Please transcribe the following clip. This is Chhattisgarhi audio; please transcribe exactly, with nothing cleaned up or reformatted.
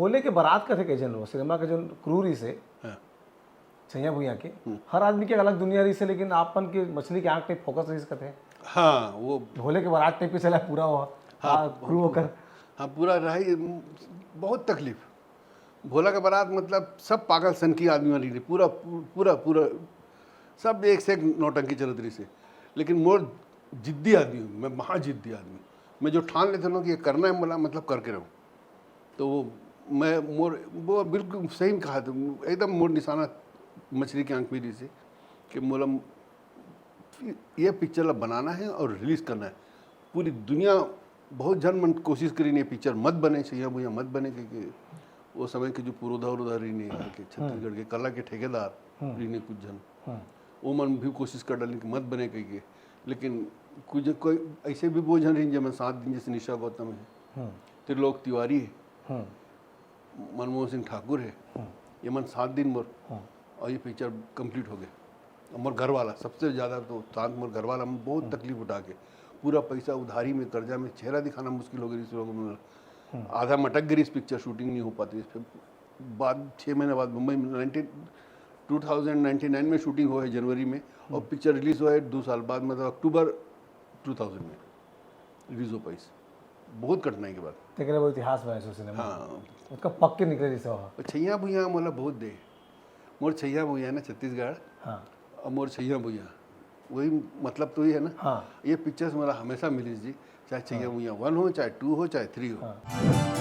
भोले के बारात कथे कइसे, वो सिनेमा के जो क्रू रहिसे, हाँ। छैया भुइयां के, हर आदमी के अलग दुनिया रहिसे, लेकिन आप मन के मछली के आंख टाइप फोकस रहिस कथे। हाँ, वो भोले के बारात टाइप के चला पूरा हुआ। हाँ, हाँ, क्रू ओकर। हाँ, पूरा रही, बहुत तकलीफ। भोला के बारात मतलब सब पागल सन की आदमी वाली रही, पूरा पूरा पूरा सब एक से एक नौटंकी चलत रहिसे। लेकिन मोर जिद्दी आदमी हूँ मैं, महा जिद्दी आदमी। मैं जो ठान लेते ना कि ये करना है, बोला मतलब करके रहूँ। तो वो मैं मोर वो बिल्कुल सही में कहा था, एकदम मोर निशाना मछली की आंख में रहिसे कि मोला ये पिक्चर ला बनाना है और रिलीज करना है। पूरी दुनिया, बहुत झन मन कोशिश करिन ये पिक्चर मत बने, छैया भुइयां मत बने, क्योंकि वो समय के जो पुरोधा उरोधा रहिन, यहाँ के छत्तीसगढ़ के कला के ठेकेदार रहिन कुछ झन, वो मन भी कोशिश कर डालिन कि मत बने कहिके। लेकिन कुछ कोई ऐसे भी बहुत झन रहिन, जेमन साथ दिन, जैसे निशा गौतम है, त्रिलोक तिवारी है, मनमोहन सिंह ठाकुर है, ये मन साथ दिन मोर, और ये पिक्चर कंप्लीट हो गए। और मोर घर वाला सबसे ज़्यादा तो साथ मोर घर वाला मन बहुत तकलीफ उठा के पूरा पैसा उधारी में, कर्जा में, चेहरा दिखाना मुश्किल हो गई इस लोगों में। आधा मटक गई, इस पिक्चर शूटिंग नहीं हो पाती। फिर बाद, छः महीने बाद मुंबई में nineteen two thousand ninety nine में शूटिंग हुआ है जनवरी में, और पिक्चर रिलीज हुआ है दो साल बाद, मतलब अक्टूबर टू थाउजेंड में रिलीज हो पाई। बहुत कठिनाई के बाद। तेकरे वो इतिहास बने सो सिनेमा। हाँ। उसका पक के निकले जैसे हुआ। और छैया भुइयां मोला बहुत दे, मोर छैया भुइयां ना छत्तीसगढ़, हाँ। और मोर छैया भुइयां, वही मतलब तो ही है ना। हाँ। ये पिक्चर्स मोला हमेशा मिली जी, चाहे छैया भुइयां वन हो, चाहे टू हो, चाहे थ्री हो। हाँ।